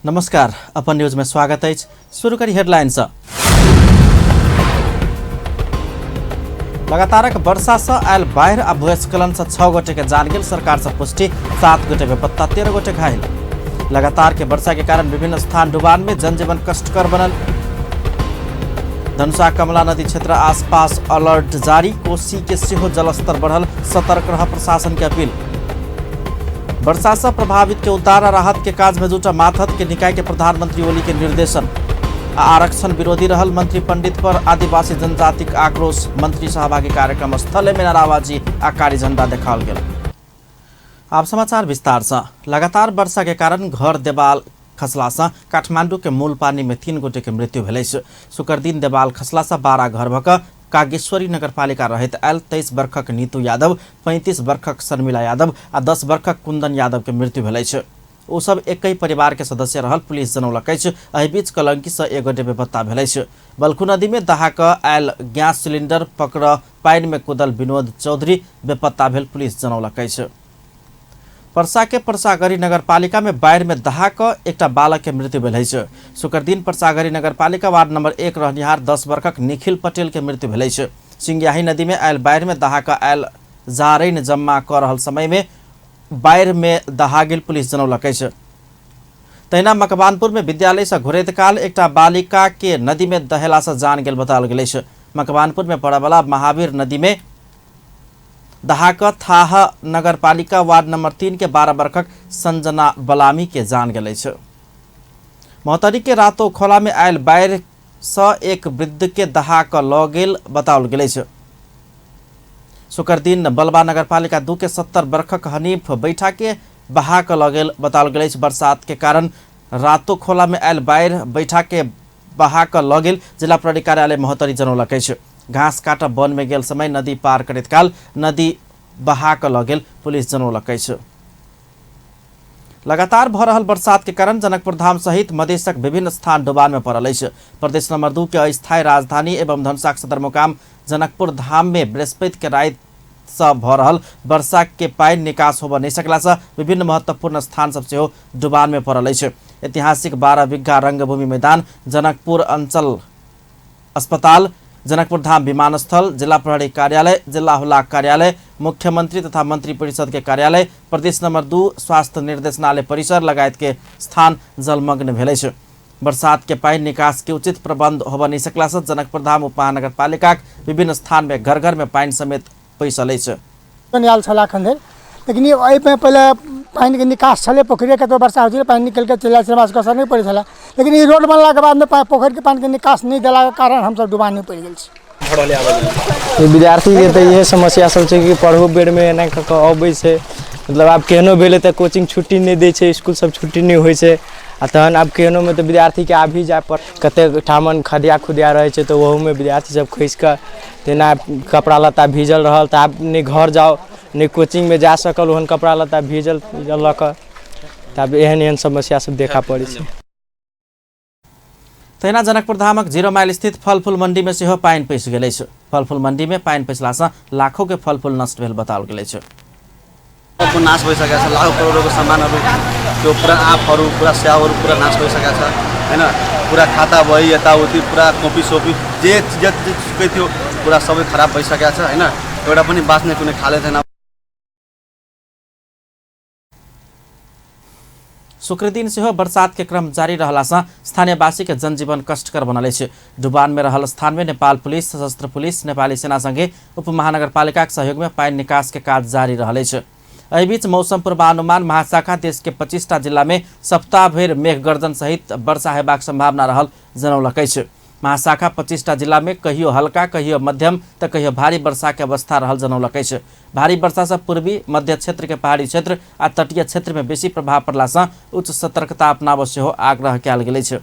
नमस्कार, अपन न्यूज में स्वागत है। शुरू करी हेडलाइन से। लगातारक वर्षा से आयल बाढ़ि आ भूस्खलन से 6 गोटे के जान गेल, सरकार से पुष्टि, 7 गोटे बेपत्ता, 13 गोटे घायल। लगातार के वर्षा के कारण विभिन्न स्थान डुबान में जनजीवन कष्टकर बनल। धनुषा कमला नदी क्षेत्र आसपास अलर्ट जारी, कोसी के सेहो जलस्तर बढ़ल, सतर्क रह प्रशासन के अपील। वर्षा से प्रभावित के उद्धार आ राहत के काज में जुटा मातहत के निकाय के प्रधानमंत्री ओली के निर्देशन। आरक्षण विरोधी रहल मंत्री पंडित पर आदिवासी जनजातिक आक्रोश, मंत्री सहभागी कार्यक्रम स्थल में नाराबाजी आ कारी झंडा देखाओल गेल। आप समाचार विस्तार से। लगातार वर्षा के कारण घर देवाल खसला से काठमांडू के मूल पानी में 3 गोटे के मृत्यु भेल। शुक्र दिन देवाल खसला से 12 घर भक कागेश्वरी नगरपालिका रहित आयल 23 वर्षक नीतू यादव, 35 वर्षक शर्मिला यादव आ 10 वर्षक कुंदन यादव के मृत्यु भेल। ओ सब एक परिवार के सदस्य रहल पुलिस जनौलक अछि। एहि बीच कलंकी से 1 गोटे बेपत्ता भेल। बल्खु नदी में दहा कऽ आयल गैस सिलिंडर पकड़ पानि में कूदल विनोद चौधरी बेपत्ता भेल पुलिस जनौलक अछि। परसा के परसागरी नगरपालिका में बाढ़ि में दहा कऽ एकटा बालक के मृत्यु भेल अछि। शुक्र दिन परसागरी नगरपालिका वार्ड नंबर 1 रहनिहार 10 वर्षक निखिल पटेल के मृत्यु भेल अछि। सिंगियाही नदी में आयल बाढ़ि में दहा कऽ आयल जारैन जम्मा कऽ रहल समय में बाढ़ि में दहा गेल पुलिस जनौलक अछि। तहिना मकवानपुर में विद्यालय से घुरैत काल एकटा बालिका के नदी में दहेला से जान गेल बताओल गेल अछि। मकवानपुर में पड़यवला महावीर नदी में दहाक थाह नगरपालिका वार्ड नंबर 3 के 12 वर्षक संजना बलामी के जान गेल अछि। महोत्तरी के रातो खोला में आयल बाढ़ि से एक वृद्ध के दहा कऽ लऽ गेल बताओल गेल अछि। शुक्र दिन बलबा नगरपालिका 2 के 70 वर्षक हनीफ बैठा के बहा कऽ लऽ गेल बताओल गेल अछि। बरसात के कारण रातो खोला में आयल बाढ़ि बैठा के बहा कऽ लऽ गेल जिला प्रहरी कार्यालय महोत्तरी जनौलक अछि। घास काट वन में गेल समय नदी पार करैत काल नदी बहा कऽ लऽ गेल पुलिस जनौलक अछि। लगातार भऽ रहल बरसात के कारण जनकपुर धाम सहित मधेशक विभिन्न स्थान डुबान में पड़ल अछि। प्रदेश नंबर 2 के अस्थायी राजधानी एवं धनुषाक सदरमुकाम जनकपुर धाम में बृहस्पति के राति से भऽ रहल वर्षा के पानि निकास होबऽ नहि सकला से विभिन्न महत्वपूर्ण स्थान सब सेहो डुबान में पड़ल अछि। ऐतिहासिक 12 बीघा रंगभूमि मैदान, जनकपुर अंचल अस्पताल, जनकपुर धाम विमानस्थल, जिला प्रहरी कार्यालय, जिला हुलाक कार्यालय, मुख्यमंत्री तथा मंत्री परिषद के कार्यालय, प्रदेश नंबर 2 स्वास्थ्य निर्देशनालय परिसर लगायत के स्थान जलमग्न भेल अछि। बरसात के पानि निकास के उचित प्रबंध होबऽ नहि सकला से जनकपुर धाम उपमहानगरपालिका विभिन्न स्थान में घर घर में पानि समेत पैसल अछि। आयल छल एखन धरि, लेकिन एहिमे पहिले पानिके निकास छलै, पोखरिके कतौ वर्षा होइ छलै पानि निकलि कऽ चलि जाइ छलै, हमरा सबके असर नहि पड़ै छलै। लेकिन ई रोड बनलाके बादमे पोखरिके पानिके निकास नहि देलाके कारण हमसब डुबानमे पड़ि गेल छी। विद्यार्थीके तऽ इएह समस्या सब छै कि पढ़ो बेरमे एना कऽ कऽ अबै छै, मतलब आब केहनो भेलै तऽ कोचिंग छुट्टी नहि दै छै, इसकुल सब छुट्टी नहि होइ छै। आ तहन आब केहनोमे तऽ विद्यार्थीके आबि जाय पड़, कतेक ठामन खदिया खुदिया रहै छै तऽ ओहूमे विद्यार्थी सब खसि कऽ तेना कपड़ा लत्ता भीजल रहल तऽ आब नहि घर जाउ नहि कोचिंगमे जा सकल, ओहन कपड़ा लत्ता भीजल लऽ कऽ तऽ आब एहन एहन समस्या सब देखा पड़ै छै। तहिना जनकपुर धामक 0 माइल स्थित फलफूल मंडी में सेहो पानि पैसि गेल अछि। फलफूल मंडी में पानि पैसलासँ लाखों के फलफूल नष्ट भेल बताओल गेल अछि। नाश भइसकेको छ, लाखौँ करोडको सामानहरू, त्यो पुरा आँपहरू, पुरा स्याउहरू पुरा नाश भइसकेको छ हैन। पुरा खाता बही यताउति पुरा कपी सोपी जे जे थियो पुरा सबै खराब भइसकेको छ हैन। एउटा पनि बाँच्ने कुनै खाले छैन। शुक्र दिन सेहो बरसात के क्रम जारी रहलासँ स्थानीयवासी के जनजीवन कष्टकर बनल अछि। डुबान में रहल स्थान में नेपाल पुलिस, सशस्त्र पुलिस, नेपाली सेना संगे उपमहानगरपालिकाक सहयोग में पानि निकास के काज जारी रहल अछि। एहि बीच मौसम पूर्वानुमान महाशाखा देश के 25टा जिला में सप्ताह भरि मेघगर्जन सहित वर्षा हेबाक संभावना रहल जनौलक अछि। महाशाखा 25टा जिला में कहियो हल्का, कहियो मध्यम तऽ कहियो भारी वर्षा के अवस्था रहल जनौलक अछि। भारी वर्षा से पूर्वी मध्य क्षेत्र के पहाड़ी क्षेत्र आ तटीय क्षेत्र में बेसी प्रभाव पड़ला से उच्च सतर्कता अपनाबऽ सेहो आग्रह कयल गेल अछि।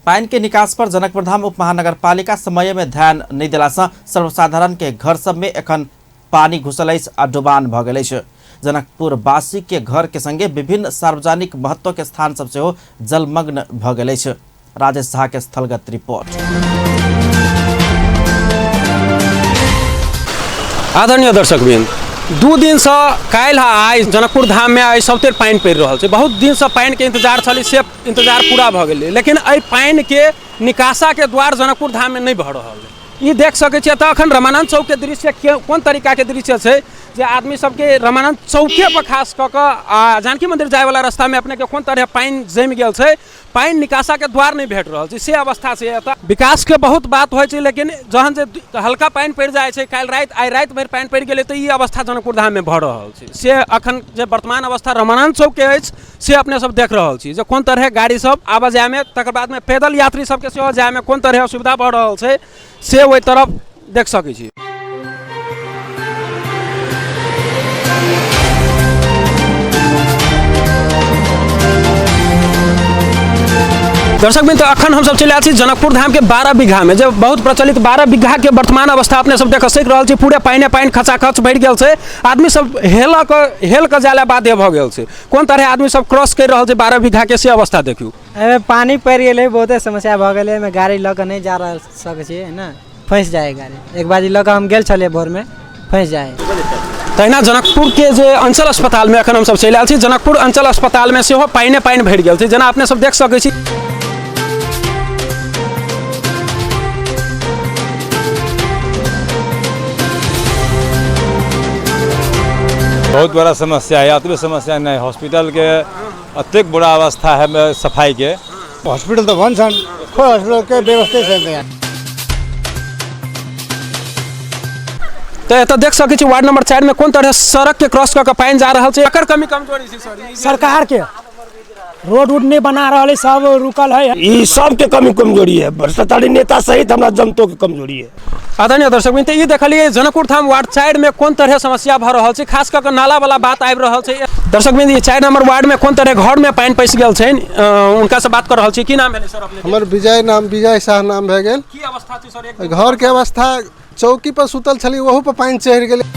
पानि के निकास पर जनकपुर धाम उपमहानगरपालिका समय में ध्यान नहि देला से सर्वसाधारण के घर सब में एखन पानि घुसल अछि आ डुबान भऽ गेल अछि। जनकपुर वासी के घर के संगे विभिन्न सार्वजनिक महत्व के स्थान सब सेहो जलमग्न भऽ गेल अछि। राजेश झा के स्थलगत रिपोर्ट। आदरणीय दर्शकवृन्द, 2 दिनसँ काल्हि आइ जनकपुर धाममे आइ सबतरि पानि पड़ि रहल छै। बहुत दिनसँ पानिके इंतजार छलै, से इंतजार पूरा भऽ गेलै, लेकिन एहि पानिके निकासाके द्वार जनकपुर धाममे नहि भऽ रहल है। ई देख सकै छियै तऽ अखन रमानंद चौकके दृश्य कोन तरीकाके दृश्य छै जे आदमी सबके रमानंद चौके पर खास कऽ कऽ आ जानकी मंदिर जायवला रास्तामे अपनेके कोन तरह पानि जमि गेल छै, पानि निकासाके द्वार नहि भेट रहल छै, से अवस्था छै। एतऽ विकासके बहुत बात होइ छै, लेकिन जहन जे हल्का पानि पड़ि जाइ छै, काल्हि राति आइ राति भरि पानि पड़ि गेलै तऽ ई अवस्था जनकपुर धाममे भऽ रहल छै। से अखन जे वर्तमान अवस्था रमानंद चौकके अछि से अपने सब देख रहल छी जे कोन तरह गाड़ी सब आबऽ जायमे, तकर बादमे पैदल यात्री सबके सेहो जायमे कोन तरह असुविधा भऽ रहल छै से ओहि तरफ देख सकै छी। दर्शक बिंदु अखन हम सब चलि आयल छी जनकपुर धाम के 12 बीघा में, जे बहुत प्रचलित 12 बीघा के वर्तमान अवस्था अपने सब देख सकि रहल छी। पूरे पानि पानि खचाखच भरि गेल छै, आदमी सब हेल कऽ जाय लए बाध्य भऽ गेल छै। कोन तरह आदमी सब क्रॉस करि रहल छै 12 बीघा के, से अवस्था देखियौ। एहिमे पानि पड़ि गेलै, बहुते समस्या भऽ गेलै, एहिमे गाड़ी लऽ कऽ नहि जा रहल सकै छियै ने, फँसि जाइ गाड़ी। एक बाजी लऽ कऽ हम गेल छलियै भोरमे, फँसि जाइ। तहिना जनकपुर के जे अंचल अस्पताल में अखन हमसब चलि आयल छी। जनकपुर अंचल अस्पताल में सेहो पानि पानि भरि गेल छै, जेना अपने सब देख सकै छी। बहुत बड़ा समस्या है, अतबे समस्या नहीं, हॉस्पिटल के अतेक बुरा अवस्था है सफाई के। हॉस्पिटल तो भन्छन्, खोइ हॉस्पिटल के व्यवस्था छैन यहाँ। तऽ एतऽ देख सकै छी वार्ड नंबर 4 में कोन तरह सड़क के क्रॉस कऽ के पानि जा रहल छै। एकर कमी कमजोरी छै सर, सरकार के रोड उड नहीं बना रहल है, सब रुकल है। ई सब के कमी कमजोरी है, भ्रष्टाचारी नेता सहित हमरा जनतो के कमजोरी है। आदरणीय दर्शक मित्र, ई देखलिए जनकपुर धाम वार्ड 4 में कोन तरह समस्या भऽ रहल छै, खास कऽ के नाला वाला बात आबि रहल छै। दर्शक मित्र, 4 नंबर वार्ड में कोन तरह घर में पानि पैसि गेल छै, उनका से बात कर रहल छी। की नाम भेलै सर अपने? हमर विजय नाम, विजय शाह नाम भए गेल। की अवस्था छै सर? घर के अवस्था, चौकी पर सुतल छली ओहू पर पानि चढ़ि गेलै।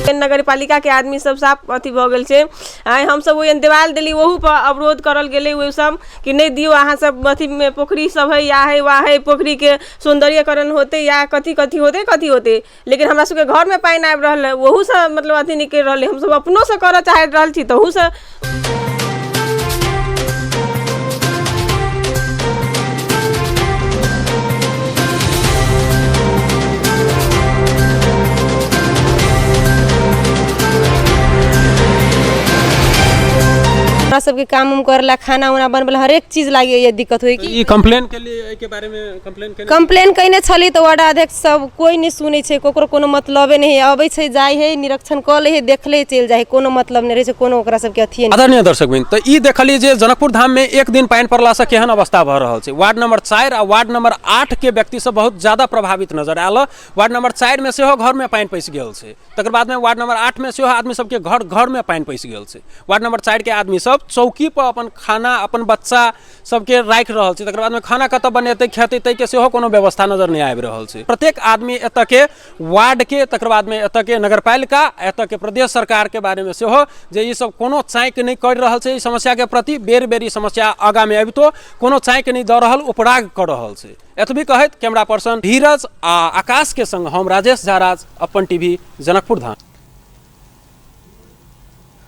नगर पालिका के आदमी सब साफ अथी भऽ गेल छै। आइ हमसब ओहि देवाल देली ओहू पर अवरोध करल गेलै, ओहि सब कि नहि दियौ अहाँ सब, अथी में पोखरी सब है या है वा है, पोखरी के सौंदर्यकरण होतै या कथी कथी होतै कथी होतै, लेकिन हमरा सबके घर में पानि आबि रहल है ओहूसँ मतलब अथी निकलि रहल है। हमसब अपनोसँ करऽ चाहि रहल छी तहूसँ। हमरा सबके काम उम करला, खाना उना बनबला, हरेक चीज लागे ये दिक्कत होई कि ई कंप्लेन के लिए एहि के बारे में कंप्लेन कयने छली तऽ वार्ड अध्यक्ष सब कोई नहीं सुनै छै, ककरो कोनो मतलबे नहीं है। अबै छै जाइ है, निरीक्षण कऽ लै है, देख लै चलि जाइ है, कोनो मतलब नहीं रहै छै, कोनो ओकरा सबके अथिये नहि। आदरणीय दर्शक बहिन, तऽ ई देखलियै जे जनकपुर धाम में एक दिन पानि पड़लासँ केहन अवस्था भऽ रहल छै। वार्ड नंबर 4 आ वार्ड नंबर 8 के व्यक्ति सब बहुत ज्यादा प्रभावित नजर आयल। वार्ड नंबर 4 में सेहो घर में पानि पैसि गेल छै, तकर बाद में वार्ड नंबर 8 में सेहो आदमी सबके घर घर में पानि पैसि गेल छै। वार्ड नंबर 4 के आदमी सब चौकी पर अपन खाना अपन बच्चा सबके राखि रहल छै, तकर बाद में खाना कतऽ बनेतै खेतै ताहिके सेहो कोनो व्यवस्था नजर नहि आबि रहल छै। प्रत्येक आदमी एतऽ के वार्ड के, तकर बाद में एतऽ के नगरपालिका, एतऽ के प्रदेश सरकार के बारे में सेहो जे ई सब कोनो चाँकि नहि करि रहल छै। ई समस्या के प्रति बेर बेर ई समस्या आगाँ में अबितो कोनो चाँकि नहि दऽ रहल, उपराग कऽ रहल छै। एतबी कहैत कैमरा पर्सन धीरज आ आकाश के संग हम राजेश झाराज, अपन टीवी, जनकपुर धाम।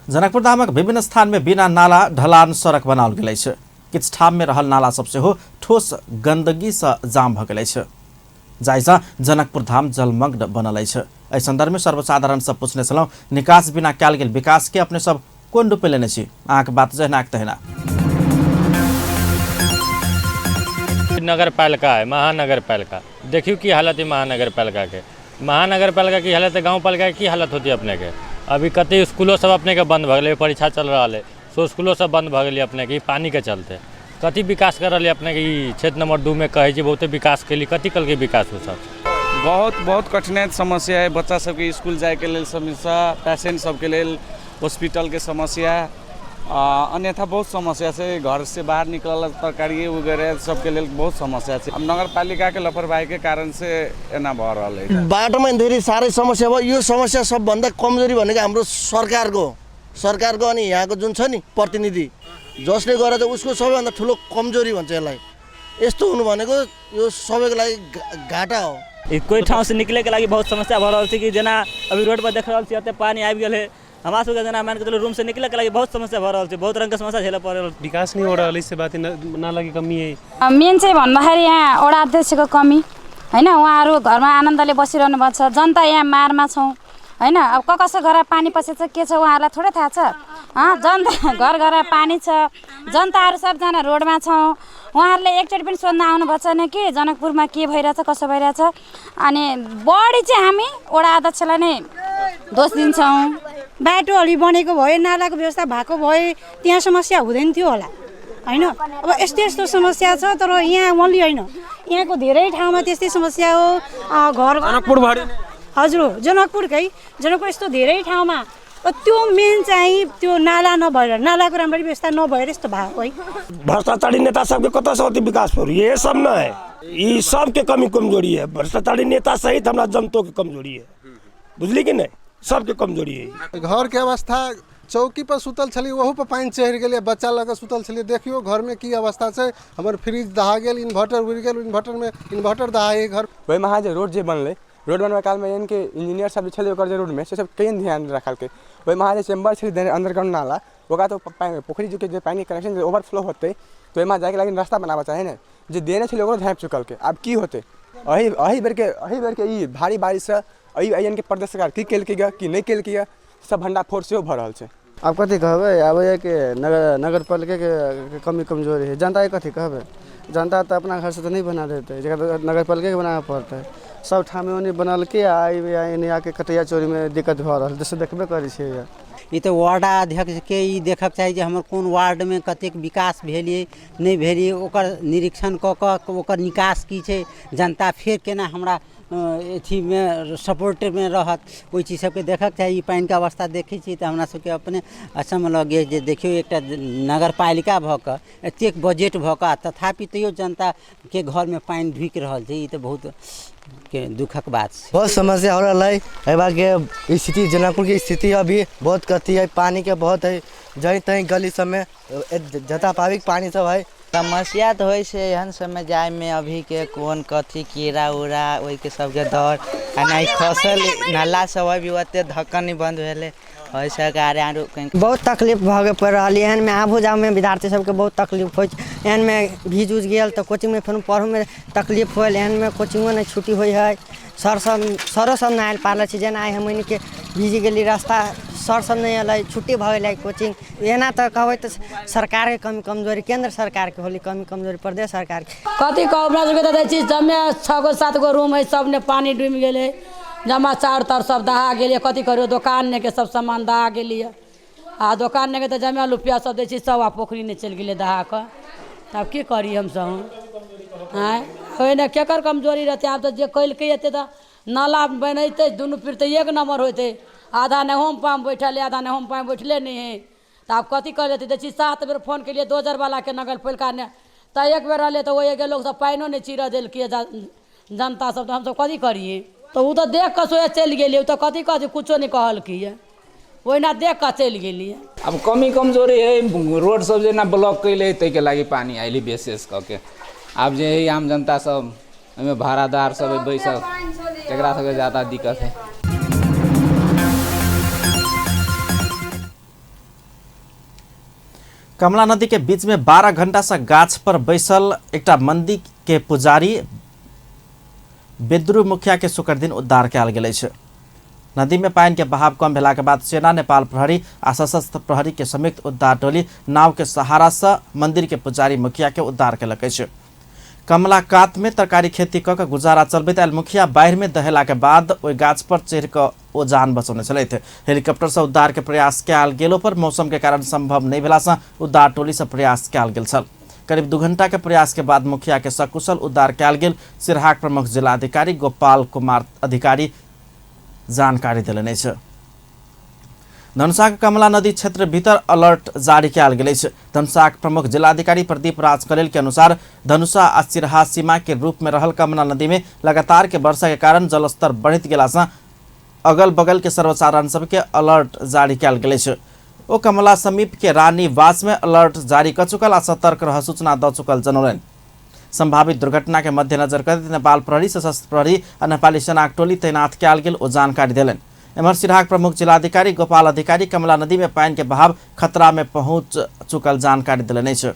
जनकपुर धामक विभिन्न स्थान में बिना नाला ढलान सड़क बनाओल गेल अछि। किछु ठाम में रहल नाला सब सेहो ठोस गंदगी से जाम भऽ गेल अछि, जाहिसँ जनकपुर धाम जलमग्न बनल अछि। एहि संदर्भ में सर्वसाधारण से पूछने छलहुँ, निकास बिना कयल गेल विकास के अपने सब कोन रूपे लेने छी? अहाँके बात जहिना तहिना। नगर पालिका है, महानगर पालिका, देखियो की हालत है महानगर पालिका के। महानगर पालिका की हालत है, गाँव पालिका की हालत होती है अपने के। अभी कते स्कूलो सब अपने के बंद भऽ गेलै, परीक्षा चल रहा है सो स्कूलो सब बंद भऽ गेलै अपने के पानी के चलते। कथी विकास कर रही अपने के ई क्षेत्र नंबर 2 में कहै छी बहुते विकास केली, कथी कल के विकास हो सब? बहुत बहुत कठिनाई समस्या है, बच्चा सबके स्कूल जायके लेल समस्या, पेशेंट सबके लेल हॉस्पिटल के समस्या, अन्यथा बहुत समस्या छै। घर से बाहर निकलल तरकारी वगैरह सबके लेल बहुत समस्या छै। अब नगरपालिका के लापरवाही के कारण से एना भऽ रहल है। बाटोमा धेरै साह्रै समस्या भयो। यो समस्या सबभन्दा कमजोरी भनेको हाम्रो सरकारको अनि यहाँको जुन छ नि प्रतिनिधि, जसले गर्दा चाहिँ उसको सबैभन्दा ठुलो कमजोरी भन्छ यसलाई। यस्तो हुनु भनेको यो सबैको लागि घाटा हो। ई कोइ ठामसँ निकलैके लागि बहुत समस्या भऽ रहल छै कि जेना अभी रोडपर देख रहल छी एते पानि आबि गेल है। हमरा सबके जेना मानिके चलू रूमसँ निकलैके लागि बहुत समस्या भऽ रहल छै, बहुत रङ्गके समस्या झेलऽ पड़ि रहल छै। विकास नहीं हो रहा है, इससे बात नाला की कमी है। मेन चाहिँ भन्दाखेरि यहाँ वडा अध्यक्षको कमी होइन, उहाँहरू घरमा आनन्दले बसिरहनु भएको छ, जनता यहाँ मारमा छौँ होइन। अब कसो घर पानी पसेछ के छ उहाँहरूलाई थोरै थाहा छ। जनता घर घरमा पानी छ, जनताहरू सबजना रोडमा छौँ, उहाँहरूले एकचोटि पनि सोध्न आउनुभएको छैन कि जनकपुरमा के भइरहेछ कसो भइरहेछ। अनि बढी चाहिँ हामी वडा अध्यक्षलाई नै दोष दिन्छौँ। बाटोहरू बनेको भए, नालाको व्यवस्था भएको भए त्यहाँ समस्या हुँदैन थियो होला होइन। अब यस्तो यस्तो समस्या छ, तर यहाँ ओन्ली होइन, यहाँको धेरै ठाउँमा त्यस्तै समस्या हो। घर जनकपुरभरि हजुर, जनकपुरकै जनकपुर यस्तो धेरै ठाउँमा त्यो मेन चाहिँ त्यो नाला नभएर, नालाको राम्ररी व्यवस्था नभएर यस्तो भएको है। भ्रष्टाचारी नेता सबके कतऽ से होती विकास पर, ये सब न है, ये सबके कमी कमजोरी है। भ्रष्टाचारी नेता सहित हमरा जनतो के कमजोरी है, बुझली कि नहीं, सबके कमजोरी है। घर के अवस्था चौकी पर सुतल छली ओहू पर पानि चढ़ि गेलै, बच्चा लऽ कऽ सुतल छलियै, देखियौ घरमे की अवस्था छै। हमर फ्रिज दहा गेल, इन्वर्टर उड़ि गेल, इन्वर्टरमे इन्वर्टर दहा गेल घर। ओहिमे अहाँ जे रोड जे बनलै, रोड बनबै कालमे यानि कि इंजीनियर सब जे छलै ओकर जे रोडमे से सब केहन ध्यान रखलकै। ओहिमे अहाँ जे चैम्बर छलै अंडरग्राउंड नाला, ओकरा तऽ पोखरि जे पानिके कनेक्शन जे ओवरफ्लो होतै तऽ ओहिमे जाइके लागि रास्ता बनाबऽ चाही ने, जे देने छलै ओकरो झाँपि चुकलकै। आब की होतै एहि बेरके ई भारी बारिशसँ एहि यानि कि प्रदेश सरकार की केलकै गऽ की नहि केलकै गऽ, सब भंडाफोड़ सेहो भऽ रहल छै। आब कथी कहबै, आब के नगर पालिकाके कमी कमजोरी है, जनताके कथी कहबै, जनता तऽ अपना घरसँ तऽ नहि बना देतै, जकरा नगर पालिकाके बनाबऽ पड़तै। सब ठाम ओन्नी बनलकै आ एने आके कटैया चोरीमे दिक्कत भऽ रहल, से देखबे करै छियै। ई तऽ वार्डा अध्यक्षके ई देखऽके चाही जे हमर कोन वार्डमे कतेक विकास भेलै नहि भेलै, ओकर निरीक्षण कऽ कऽ ओकर निकास की छै, जनता फेर केना हमरा अथीमे सपोर्टमे रहत, ओहि चीज सबके देखऽके चाही। ई पानिके अवस्था देखै छी तऽ हमरा सबके अपने अचम्म लगैए जे देखियौ एकटा नगरपालिका भऽ कऽ एतेक बजट भऽ कऽ तथापि तैयो जनताके घरमे पानि ढुकि रहल छै, ई तऽ बहुत के दुखक बात छै। बहुत समस्या हो रहा है एबाके स्थिति, जनकपुर के स्थिति अभी बहुत कथी है, पानी के बहुत है, जहीं तहीं गली सब में जता पाबी पानी सब है। समस्या तऽ होइ छै एहन समय जाइमे अभीके कोन कथी कीड़ा उड़ा ओहिके सबके डर, आ नहि खसल नाला सब अभी ओते धक्कन नहि बन्द भेलै, ओहि सरकार आरो बहुत तकलीफ भऽ पड़ि रहल एहनमे। आबू जाउमे विद्यार्थी सबके बहुत तकलीफ होइ छै, एहनमे भीज उज गेल तऽ कोचिंगमे फेर पढ़ूमे तकलीफ होल, एहनमे कोचिंगो नहि छुट्टी होइ है, सर सब सरो सब नहि आयल पारल छै। जेना आइ हमनीके भीज गेली रास्ता, सर सब नहि अयलै, छुट्टी भऽ गेलै कोचिंग। एना तऽ कहबै तऽ सरकारके कमी कमजोरी, केन्द्र सरकारके होली कमी कमजोरी, प्रदेश सरकारके कथी कहू। हमरा सबके तऽ दै छी जमे 6 गो 7 गो रूम है, सबने पानी डूबि गेलै, जमा चाउर ताउर सब दहा गेलियै, कथी करियौ, दोकान ने के सब सामान दहा गेलियै, आ दोकान ने के तऽ जमा रुपैआ सब दै छी सब आ पोखरि ने चलि गेलै दहा कऽ, आब की करी हमसब। आँय ओहिने केकर कमजोरी रहतै, आब तऽ जे केलकै एते तऽ नाला बनेतै दुनू फिर तऽ एक नम्बर होतै, आधा नहोम पाम बैठल है, आधा नहोम पाम बैठले नहि है, तऽ आब कथी कऽ लेतै। दै छी 7 बेर फोन केलियै दोजरवलाके नगरपालिका ने, तऽ एक बेर रहलै तऽ ओहिके लोक सब पानिओ नहि चीरऽ देलकै जनता सब, तऽ हमसब कथी करियै। तऽ ओ तऽ देख कऽ सोहे चलि गेलियै, ओ तऽ कथी कहै कुछो नहि कहलकै, ओहिना देख कऽ चलि गेलियै। आब कमी कमजोरी है, रोड सब जेना ब्लॉक कैले ताहिके लागि पानि आयली विशेष कऽ के। आब जे है आम जनता सब ओहिमे भाड़ादार सब है बैसल, तकरा सबके ज्यादा दिक्कत है। कमला नदी के बीच में 12 घंटा से गाछ पर बैसल एकटा मंदिर के पुजारी बेद्रू मुखिया के शुक्र दिन उद्धार कयल गेल अछि। नदी में पानि के बहाव कम भेला के बाद सेना, नेपाल प्रहरी आ सशस्त्र प्रहरी के संयुक्त उद्धार टोली नाव के सहारा से मंदिर के पुजारी मुखिया के उद्धार केलक अछि। कमला कात में तरकारी खेती कऽ के गुजारा चलबैत आयल मुखिया बाढ़ि में दहेला के बाद ओहि गाछ पर चढ़ि कऽ ओ जान बचौने छलथि। हेलीकॉप्टर से उद्धार के प्रयास कयल गेलो पर मौसम के कारण संभव नहीं भेला से उद्धार टोली से प्रयास कयल गेल छल। करीब 2 घंटा के प्रयास के बाद मुखिया के सकुशल उद्धार कयल गेल। सिरहाक प्रमुख जिलाधिकारी गोपाल कुमार अधिकारी जानकारी देलनि अछि। धनुषाक कमला नदी क्षेत्र भीतर अलर्ट जारी कयल गेल अछि। धनुषाक प्रमुख जिलाधिकारी प्रदीप राज कलेल के अनुसार धनुषा आ सिरहा सीमा के रूप में रहल कमला नदी में लगातार के वर्षा के कारण जलस्तर बढ़ित गेला से अगल बगल के सर्वसाधारण सबके अलर्ट जारी कयल गेल अछि। ओ कमला समीप के रानीवास में अलर्ट जारी क चुकल आ सतर्क रह सूचना द चुकल जनौलनि। संभावित दुर्घटना के मध्यनजर करैत नेपाल प्रहरी, सशस्त्र प्रहरी आ नेपाली सेनाक टोली तैनात कयल गेल ओ जानकारी देलनि। एम्हर सिरहाक प्रमुख जिलाधिकारी गोपाल अधिकारी कमला नदी में पानि के बहाव खतरा में पहुंच चुकल जानकारी देलनि अछि।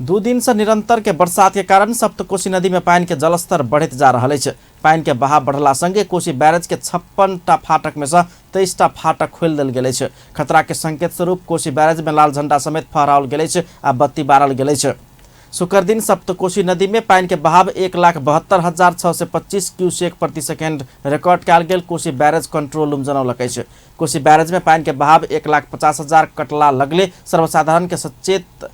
2 दिन से निरंतर के बरसात के कारण सप्तकोशी नदी में पानि के जलस्तर बढ़ैत जा रहल अछि। पानि के बहाव बढ़ला संगे कोशी बैरेज के 56 टा फाटक में से 23 टा फाटक खोलि देल गेल अछि। खतरा के संकेत स्वरूप कोशी बैरेज में लाल झंडा समेत फहराओल गेल अछि आ बत्ती बारल गेल अछि। शुक्र दिन सप्तकोशी नदी में पानि के बहाव 1,72,625 क्यूसेक प्रति सेकेंड रिकॉर्ड कयल गेल कोशी बैरेज कंट्रोल रूम जनौलक अछि। कोशी बैरेज में पानि के बहाव 1,50,000 कटला लगले सर्वसाधारण के सचेत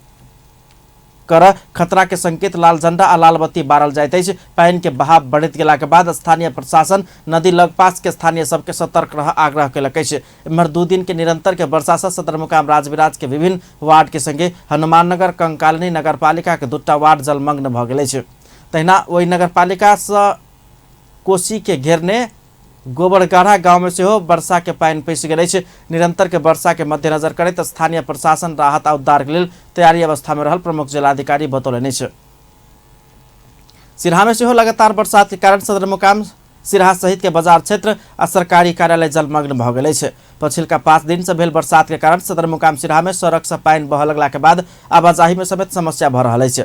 कर खतरा के संकेत लाल झंडा आ लाल बत्ती बारल जाइत अछि। पानि के बहाव बढ़ैत गेला के बाद स्थानीय प्रशासन नदी लगपास के स्थानीय सबके सतर्क रह आग्रह केलक अछि। एम्हर 2 दिन के निरंतर के वर्षा से सदरमुकाम राजविराज के विभिन्न वार्ड के संगे हनुमाननगर, कंकालिनी नगरपालिका के 2टा वार्ड जलमग्न भऽ गेल अछि। तहिना ओहि नगरपालिका से कोसी के घेरने गोबरगाढ़ा गांव में सेहो वर्षा के पानि पैसि गेल अछि। निरंतर के वर्षा के मध्यनजर करैत स्थानीय प्रशासन राहत आ उद्धार के लेल तैयारी अवस्था में रहल प्रमुख जिलाधिकारी बतौलनि अछि। सिरहा में सेहो लगातार बरसात के कारण सदरमुकाम सिरहा सहित के बाजार क्षेत्र आ सरकारी कार्यालय जलमग्न भऽ गेल अछि। पछिलका 5 दिन से भेल बरसात के कारण सदरमुकाम सिरहा में सड़क से पानि बहऽ लगला के बाद आवाजाही में समेत समस्या भऽ रहल अछि।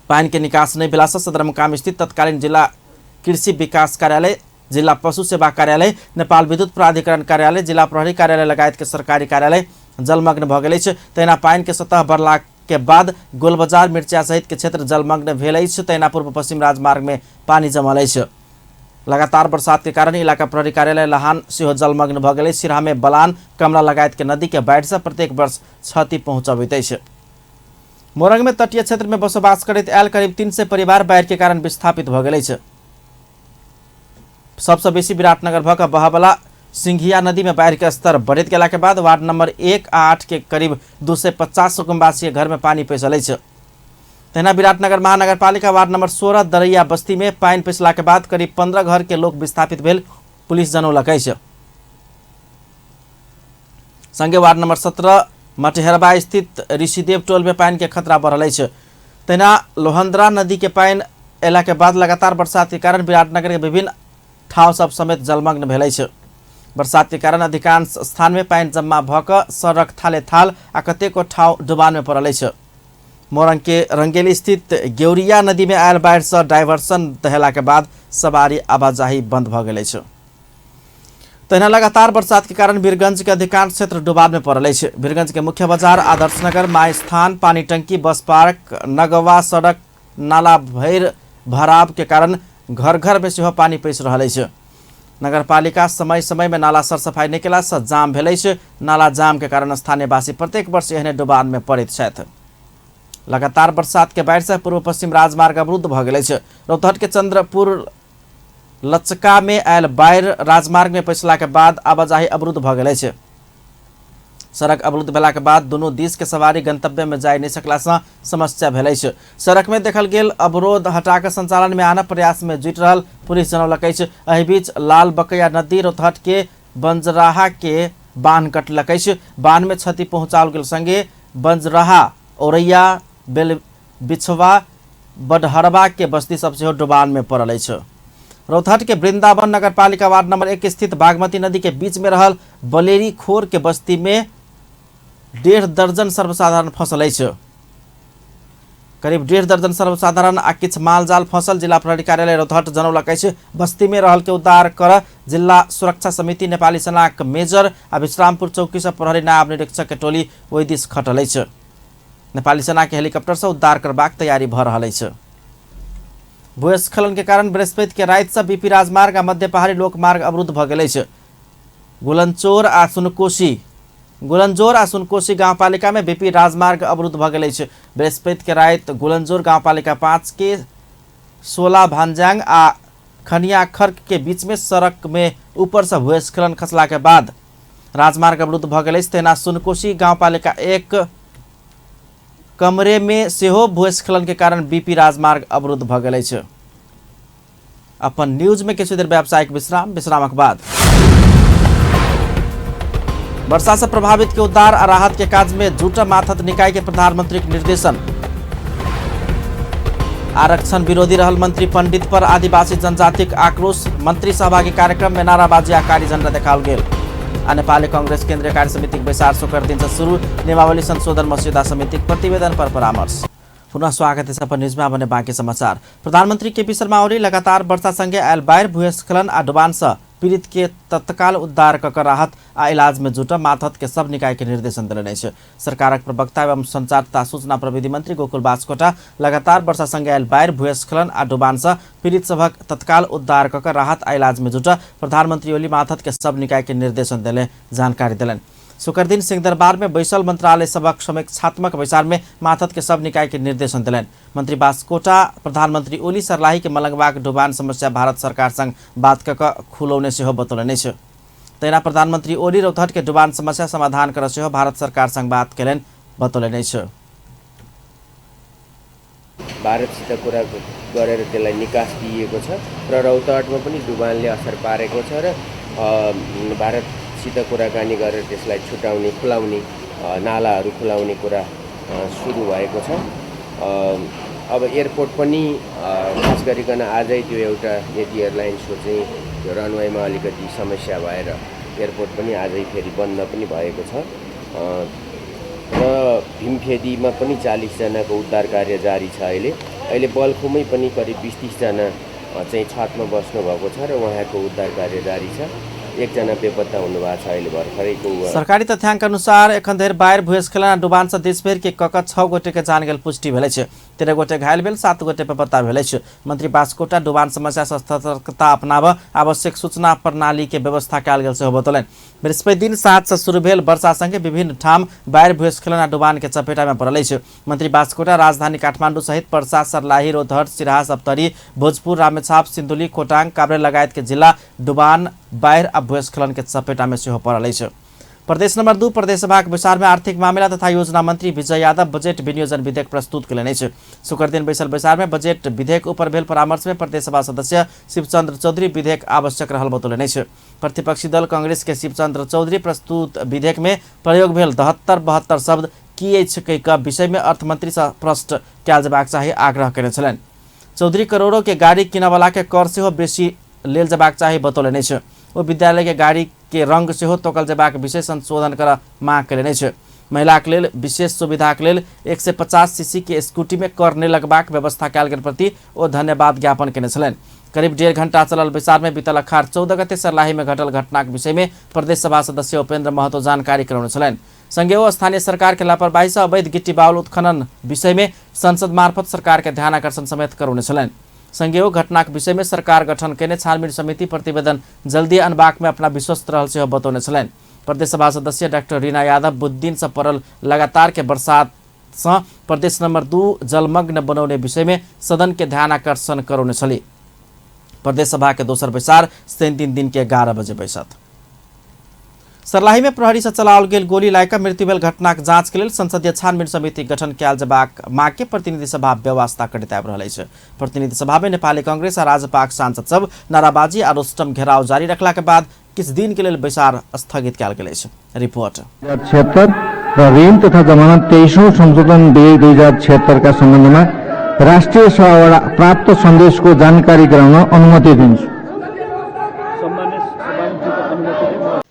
पानि के निकास नहि भेला से सदरमुकाम स्थित तत्कालीन जिला कृषि विकास कार्यालय, जिला पशु सेवा कार्यालय, नेपाल विद्युत प्राधिकरण कार्यालय, जिला प्रहरी कार्यालय लगायत के सरकारी कार्यालय जलमग्न भऽ गेल अछि। तहिना पानि के सतह बढ़ला के बाद गोलबजार, मिर्चा सहित के क्षेत्र जलमग्न भेल अछि। तहिना पूर्व पश्चिम राजमार्ग में पानि जमल अछि। लगातार बरसात के कारण इलाका प्रहरी कार्यालय लहान सेहो जलमग्न भऽ गेल अछि। सिरहा में बलान, कमला लगायत के नदी के बाढ़ि से प्रत्येक वर्ष क्षति पहुंचबैत अछि। मोरंग में तटीय क्षेत्र में बसोबास करैत आयल करीब 300 परिवार बाढ़ि के कारण विस्थापित भऽ गेल अछि। सबसँ बेसी विराटनगर भऽ कऽ बहबला सिंघिया नदी में बाढ़ि के स्तर बढ़ैत गेला के बाद वार्ड नंबर 1 आ 8 के करीब 250 कुटुम्बवासी के घर में पानि पैसल अछि। तहिना विराटनगर महानगरपालिका वार्ड नंबर 16 दरैया बस्ती में पानि पैसला के बाद करीब 15 घर के लोक विस्थापित भेल पुलिस जनौलक अछि। संगे वार्ड नंबर 17 मटहेरबा स्थित ऋषिदेव टोल में पानि के खतरा बढ़ल अछि। तहिना लोहंद्रा नदी के पानि अयला के बाद लगातार बरसात के कारण विराटनगर के विभिन्न ठाउँ सब समेत जलमग्न भेल अछि। बरसात के कारण अधिकांश स्थान में पानि जम्मा भऽ कऽ सड़क थाले थाल आ कतेको ठाउँ डुबान में पड़ल अछि। मोरंग के रंगेली स्थित गेउरिया नदी में आयल बाढ़ि से डाइवर्सन दहेला के बाद सवारी आवाजाही बंद भऽ गेल अछि। तहिना लगातार बरसात के कारण वीरगंज के अधिकांश क्षेत्र डुबान में पड़ल अछि। वीरगंज के मुख्य बाजार, आदर्शनगर, माई स्थान, पानी टंकी, बस पार्क, नगवा सड़क नाला भरि भराव के कारण घर घर में सेहो पानि पैसि रहल अछि। नगरपालिका समय समय में नाला सरसफाई नहि केला से जाम भेल अछि। नाला जाम के कारण स्थानीयवासी प्रत्येक वर्ष एहने डुबान में पड़ैत छथि। लगातार बरसात के बाढ़ि से पूर्व पश्चिम राजमार्ग अवरुद्ध भऽ गेल अछि। रौतहट के चंद्रपुर लचका में आयल बाढ़ि राजमार्ग में पैसला के बाद आवाजाही अवरुद्ध भऽ गेल अछि। सड़क अवरुद्ध भेला के बाद दुनू दिस के सवारी गंतव्य में जाय नहि सकला से समस्या भेल अछि। सड़क में देखल गेल अवरोध हटा कऽ संचालन में आनब प्रयास में जुटि रहल पुलिस जनौलक अछि। एहि बीच लाल बकैया नदी रौतहट के बंजराहा के बान्ह कटलक अछि। बान्ह में क्षति पहुंचाओल गेल संगे बंजराहा, औरैया, बेलबिछवा, बडहरबा के बस्ती सब सेहो डुबान में पड़ल अछि। रौतहट के वृंदावन नगरपालिका वार्ड नंबर 1 स्थित बागमती नदी के बीच में रहल बलेरी खोर के बस्ती में 1.5 दर्जन सर्वसाधारण फसल अछि। करीब 1.5 दर्जन सर्वसाधारण आ किछु मालजाल फसल जिला प्रहरी कार्यालय रौतहट जनौलक अछि। बस्ती में रहल के उद्धार कर जिला सुरक्षा समिति, नेपाली सेनाक मेजर आ विश्रामपुर चौकी से प्रहरी नायब निरीक्षक के टोली ओहि दिस खटल अछि। नेपाली सेना के हेलीकॉप्टर से उद्धार करबाक तैयारी भऽ रहल अछि। भूस्खलन के कारण बृहस्पति के राति से बीपी राजमार्ग आ मध्य पहाड़ी लोकमार्ग अवरुद्ध भऽ गेल अछि। गुलनचोर आ सुनकोशी गुलनजोर आ सुनकोशी गाउँपालिका में बीपी राजमार्ग अवरुद्ध भऽ गेल अछि। बृहस्पति के राति गुलनजोर गाउँपालिका 5 के 16 भान्जाङ आ खनिया खर्क के बीच में सड़क में ऊपर से भूस्खलन खसला के बाद राजमार्ग अवरुद्ध भऽ गेल अछि। तहिना सुनकोशी गाउँपालिका 1 कमरे में सेहो भूस्खलन के कारण बीपी राजमार्ग अवरुद्ध भऽ गेल अछि। अपन न्यूज में किछु देर व्यावसायिक विश्राम, विश्रामक बाद वर्षा से प्रभावित के उद्धार आ राहत के काज में जुटल माथत निकाय के प्रधानमंत्री के निर्देशन। आरक्षण विरोधी रहल मंत्री पंडित पर आदिवासी जनजातिक आक्रोश। मंत्री सहभागी कार्यक्रम में नाराबाजी आ कारी झंडा देखाओल गेल। आ नेपाली कांग्रेस केंद्रीय कार्य समितिक बैसार शुक्र दिन से शुरू। नियमावली संशोधन मस्यौदा समितिक प्रतिवेदन पर परामर्श। पुनः स्वागत है अपन न्यूज में। बने बाकी समाचार। प्रधानमंत्री केपी शर्मा ओली लगातार वर्षा संगे आयल बाढ़ि, भूस्खलन आ डुबान से पीड़ित के तत्काल उद्धार क राहत आ इलाज में जुटल मातहत के सब निकाय के निर्देशन देलनि अछि। सरकारक प्रवक्ता एवं संचार तथा सूचना प्रविधि मंत्री गोकुल बास्कोटा लगातार वर्षा संगे आयल बाढ़ि, भूस्खलन आ डुबान से पीड़ित सभक तत्काल उद्धार क राहत आ इलाज में जुटल प्रधानमंत्री ओली मातहत के सब निकाय के निर्देशन देले जानकारी देलनि। शुक्र दिन सिंहदरबार में बैसल मंत्रालय सभक समीक्षात्मक बैसार में मातहत के सब निकाय के निर्देशन देलनि। मंत्री बास्कोटा प्रधानमंत्री ओली सर्लाही के मलंगवाक डुबान समस्या भारत सरकार संग बात क खुलौने सेहो बतौलनि अछि। तहिना प्रधानमंत्री ओली रौतहट के डुबान समस्या समाधान कर सेहो भारत सरकार संग बात केलनि बतौलनि अछि। भारतसित कुरा गरेर त्यसलाई निकास दिएको छ र रौतहटमा पनि डुबानले असर पारेको छ र भारतसित कुराकानी गरेर त्यसलाई छुटाउने, खुलाउने, नालाहरू खुलाउने कुरा सुरु भएको छ। अब एयरपोर्ट पनि खास गरिकन आजै त्यो एउटा यति एयरलाइन्सको चाहिँ त्यो रनवेमा अलिकति समस्या भएर एयरपोर्ट पनि आजै फेरि बन्द पनि भएको छ र भीमफेदीमा पनि 40 जनाको उद्धार कार्य जारी छ। अहिले बल्खुमै पनि करिब 20-30 जना चाहिँ छतमा बस्नु भएको छ र उहाँको उद्धार कार्य जारी छ। एकजना बेपत्ता हुनुभएको छ अहिले भर्खरैको। सरकारी तथ्यांक अनुसार एखन धरि बाढ़ि, भूस्खलन आ डुबान से देशभरि के कक 6 गोटे के जान गेल पुष्टि भेल अछि। 13 गोटे घायल भेल, 7 गोटे बेपत्ता भेल अछि। मंत्री बास्कोटा डुबान समस्या से सतर्कता अपनाब आवश्यक सूचना प्रणाली के व्यवस्था कयल गेल सेहो बतौलनि। बृहस्पति दिन 7 से शुरू भेल वर्षा संगे विभिन्न ठाम बाढ़ि, भूस्खलन आ डुबान के चपेटा में पड़ल अछि। मंत्री बास्कोटा राजधानी काठमांडू सहित पर्सा, सर्लाही, रौतहट, सिराहा, सप्तरी, भोजपुर, रामेछाप, सिन्धुली, खोटाङ, काभ्रे लगायत के जिल्ला डुबान, बाढ़ि आ भूस्खलन के चपेटा में सेहो पड़ल अछि। प्रदेश नंबर 2 प्रदेशसभाक बैसार में आर्थिक मामिला तथा योजना मंत्री विजय यादव बजट विनियोजन विधेयक प्रस्तुत कयलनि अछि। शुक्र दिन बैसल बैसार में बजट विधेयक ऊपर भेल परामर्श में प्रदेशसभा सदस्य शिवचंद्र चौधरी विधेयक आवश्यक रहल बतौलनि अछि। प्रतिपक्षी दल कांग्रेस के शिवचंद्र चौधरी प्रस्तुत विधेयक में प्रयोग भेल 72-72 शब्द की अछि कहि कऽ विषय में अर्थमंत्री से प्रश्न कयल जेबाक चाही आग्रह कयने छलनि। चौधरी करोड़ों के गाड़ी किनयवला के कर सेहो बेसी लेल जेबाक चाही बतौलनि अछि। ओ विद्यालय के गाड़ी के रंग सेहो तोकल जेबाक विषय संशोधन कर मांग कयलनि अछि। महिलाक लेल विशेष सुविधाक लेल 150 सीसी के स्कूटी में कर नहि लगबाक व्यवस्था कयल गेल प्रति ओ धन्यवाद ज्ञापन कयने छलनि। करीब 1.5 घंटा चलल बैसार में बीतल अखाड़ 14 गते सर्लाही में घटल घटनाक विषय में प्रदेश सभा सदस्य उपेंद्र महतो जानकारी करौने छलनि। संगे ओ स्थानीय सरकार के लापरवाही से अवैध गिट्टी बाउल उत्खनन विषय में संसद मार्फत सरकार के ध्यान आकर्षण समेत करौने छलनि। संगे ओ घटनाक विषय में सरकार गठन कयने छानबीन समिति प्रतिवेदन जल्दी अनबाक में अपना विश्वस्त रहल सेहो बतौने छलनि। प्रदेश सभा सदस्य डॉक्टर रीना यादव बुधदिन से पड़ल लगातार के बरसात से प्रदेश नंबर 2 जलमग्न बनौने विषय में सदन के ध्यान आकर्षण करौने छली। प्रदेश सभा के दोसर बैसार 3 दिन के 11 बजे बैसत। सर्लाही में प्रहरी से चलाओल गेल गोली लागि मृत्यु भेल घटनाक जांच के लेल संसदीय छानबीन समिति गठन कयल जेबाक माग के प्रतिनिधि सभा व्यवस्था करैत आबि रहल अछि। प्रतिनिधि सभा में नेपाली कांग्रेस आ राजपाक सांसद सब नाराबाजी आ रोस्टम घेराव जारी रखला के बाद किछु दिन के लेल बैसार स्थगित कयल गेल अछि। रिपोर्ट। 2076 र ऋण तथा जमानत 23औं संशोधन विधेयक 2076 का सम्बन्धमा राष्ट्रिय सभाबाट प्राप्त सन्देशको जानकारी गराउन अनुमति दिन्छु।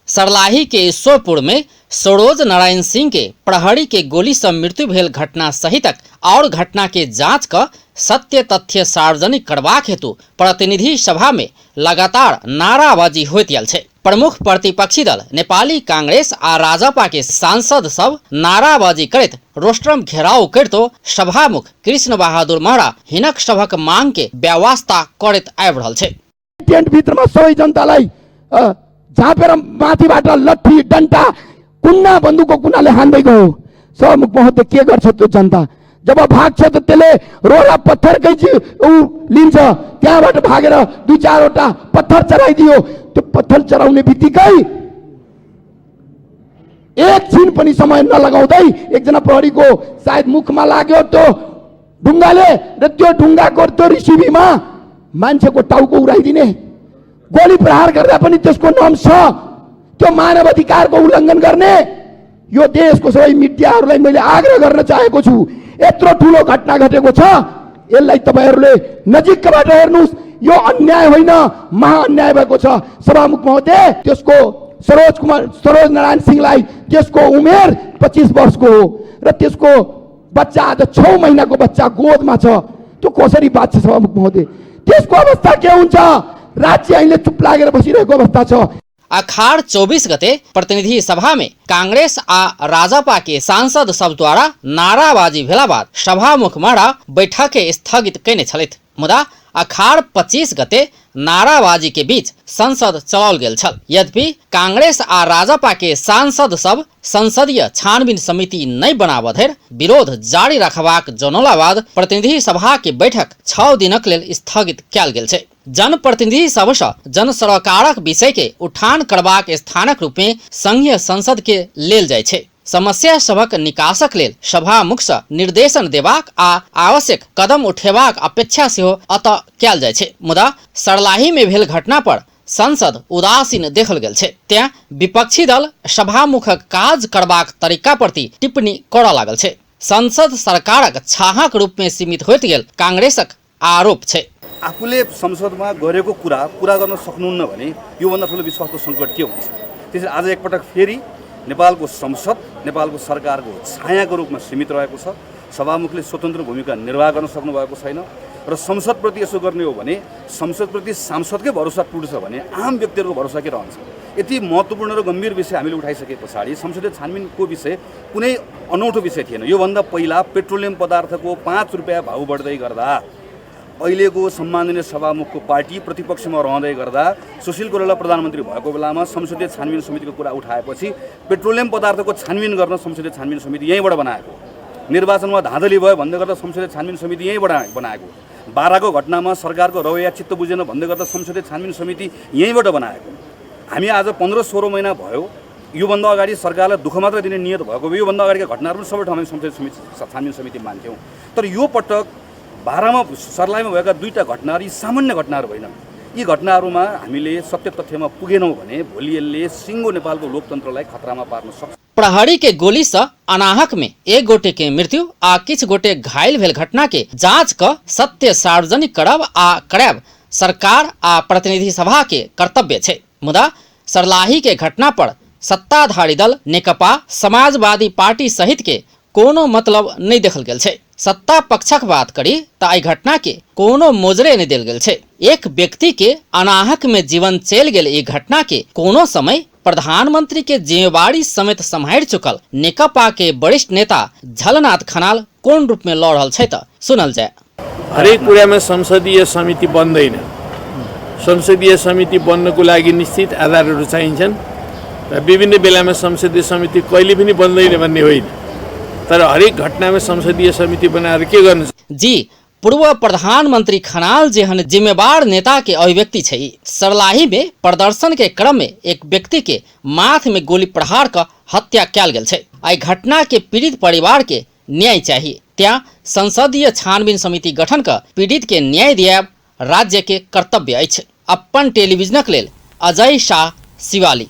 सर्लाही के ईश्वरपुर में सरोज नारायण सिंह के प्रहरी के गोली से मृत्यु भेल घटना सहितक और घटना के जांच क सत्य तथ्य सार्वजनिक करबाक हेतु प्रतिनिधि सभा में लगातार नाराबाजी होइत आयल छै। प्रमुख प्रतिपक्षी दल नेपाली कांग्रेस आ राजपा के सांसद सब नाराबाजी करैत रोस्ट्रम घेराव करितो सभामुख कृष्ण बहादुर महरा हिनक सभक मांग के व्यवस्था करैत आबि रहल छै। टेन्ट भित्रमा सबै जनतालाई झापेर माथिबाट लट्ठी डन्टा कुन्ना बन्दुकको कुनाले हान्दै गयो। सभामुख महोदय के गर्छ त्यो जनता? जब भाग्छ त त्यसले रोडा पत्थरकै ऊ लिन्छ, त्यहाँबाट भागेर दुई चारवटा पत्थर चढाइदियो। त्यो पत्थर चढाउने बित्तिकै एकछिन पनि समय नलगाउँदै एकजना प्रहरीको सायद मुखमा लाग्यो त्यो ढुङ्गाले र त्यो ढुङ्गाको त्यो रिसिभीमा मान्छेको टाउको उडाइदिने, गोली प्रहार गर्दा पनि त्यसको नाम छ। त्यो मानव अधिकारको उल्लङ्घन गर्ने यो देशको सबै मिडियाहरूलाई मैले आग्रह गर्न चाहेको छु, यत्रो ठुलो घटना घटेको छ, यसलाई तपाईँहरूले नजिकबाट हेर्नुहोस्। यो अन्याय होइन, महाअन्याय भएको छ। सभामुख महोदय, त्यसको सरोज नारायण सिंहलाई त्यसको उमेर 25 वर्षको हो र त्यसको बच्चा आज 6 महिनाको बच्चा गोदमा छ। त्यो कसरी बाँच्छ सभामुख महोदय? त्यसको अवस्था के हुन्छ? राज्य अहिले चुप लागेर बसिरहेको अवस्था छ। अखाड़ 24 गते प्रतिनिधि सभा में कांग्रेस आ राजपा के सांसद सब द्वारा नाराबाजी भेला बाद सभामुख मारा बैठक के स्थगित कयने छलथि। मुदा अखाड़ 25 गते नाराबाजी के बीच संसद चलाओल गेल छल। यद्यपि कांग्रेस आ राजपा के सांसद सब संसदीय छानबीन समिति नहीं बनाबऽ धरि विरोध जारी रखबाक जनौला बाद प्रतिनिधि सभा के बैठक 6 दिनक लेल स्थगित कयल गेल छै। जनप्रतिनिधि सबसँ जनसरोकारक विषय के उठान करबाक स्थानक रूप में संघीय संसद के लेल जाइ छै। समस्या सभक निकासक लेल सभामुख सँ निर्देशन देबाक आ आवश्यक कदम उठेबाक अपेक्षा सेहो अतः कयल जाइ छै। मुदा सर्लाही में भेल घटना पर संसद उदासीन देखल गेल छै। तें विपक्षी दल सभामुखक काज करबाक तरीका प्रति टिप्पणी करऽ लागल छै। संसद सरकारक छाहक रूप में सीमित होइत गेल कांग्रेसक आरोप छै। आफूले संसदमा गरेको कुरा पुरा गर्न सक्नुहुन्न भने योभन्दा ठुलो विश्वासको सङ्कट के हुन्छ? त्यसैले आज एकपटक फेरि नेपालको संसद नेपालको सरकारको छायाको रूपमा सीमित रहेको छ। सभामुखले स्वतन्त्र भूमिका निर्वाह गर्न सक्नुभएको छैन र संसदप्रति यसो गर्ने हो भने संसदप्रति सांसदकै भरोसा टुट्छ भने आम व्यक्तिहरूको भरोसा के रहन्छ? यति महत्त्वपूर्ण र गम्भीर विषय हामीले उठाइसके पछाडि संसदीय छानबिनको विषय कुनै अनौठो विषय थिएन। योभन्दा पहिला पेट्रोलियम पदार्थको 5 रुपियाँ भाउ बढ्दै गर्दा अहिलेको सम्माननीय सभामुखको पार्टी प्रतिपक्षमा रहँदै गर्दा सुशील कोइराला प्रधानमन्त्री भएको बेलामा संसदीय छानबिन समितिको कुरा उठाएपछि पेट्रोलियम पदार्थको छानबिन गर्न संसदीय छानबिन समिति यहीँबाट बनाएको। निर्वाचनमा धाँधली भयो भन्दै गर्दा संसदीय छानबिन समिति यहीँबाट बनाएको। बाराको घटनामा सरकारको रवैया चित्त बुझेन भन्दै गर्दा संसदीय छानबिन समिति यहीँबाट बनाएको। हामी आज 15-16 महिना भयो। योभन्दा अगाडि सरकारलाई दुःख मात्र दिने नियत भएको भए योभन्दा अगाडिका घटनाहरू पनि सबै ठाउँमा संसदीय समिति छानबिन समिति मान्थ्यौँ। तर यो पटक बारामा सर्लाहीमा भएका दुईवटा घटनाहरू यी सामान्य घटनाहरू होइनन्। यी घटनाहरूमा हामीले सत्य तथ्यमा पुगेनौँ भने भोलि यसले सिङ्गो नेपालको लोकतन्त्रलाई खतरामा पार्न सक्छ। प्रहरी के गोली से अनाहक में एक गोटे के मृत्यु आ किछु गोटे घायल भेल घटना के जांच क सत्य सार्वजनिक करब आ करायब सरकार आ प्रतिनिधि सभा के कर्तव्य छै। मुदा सर्लाही के घटना पर सत्ताधारी दल नेकपा समाजवादी पार्टी सहित के कोनो मतलब नहीं देखल गेल छै। सत्ता पक्षक बात करी त एहि घटना के कोनो मोजरे नहीं देल गेल छै। एक व्यक्ति के अनाहक में जीवन चलि गेल ई घटना के कोनो समय प्रधानमंत्री के जिम्मेवारी समेत सम्हारि चुकल नेकपा के वरिष्ठ नेता झलनाथ खनाल कोन रूप में लड़ रहल छै त सुनल जाय। हरेक कुरामा संसदीय समिति बन्दैन। संसदीय समिति बन्नको लागि निश्चित आधारहरू चाहिन्छन् र विभिन्न बेलामा संसदीय समिति कहिले पनि बन्दैन भन्ने होइन, तर हरेक घटनामा संसदीय समिति बनाएर के गर्नु? जी पूर्व प्रधानमंत्री खनाल जेहन जिम्मेवार नेता के अभिव्यक्ति छै। सर्लाही में प्रदर्शन के क्रम में एक व्यक्ति के माथ में गोली प्रहार क हत्या कयल गेल छै। एहि घटना के पीड़ित परिवार के न्याय चाहिए। त्या संसदीय छानबीन समिति गठन क पीड़ित के न्याय दियाब राज्य के कर्तव्य अछि। अपन टेलीविजनक लेल अजय शाह, शिवाली।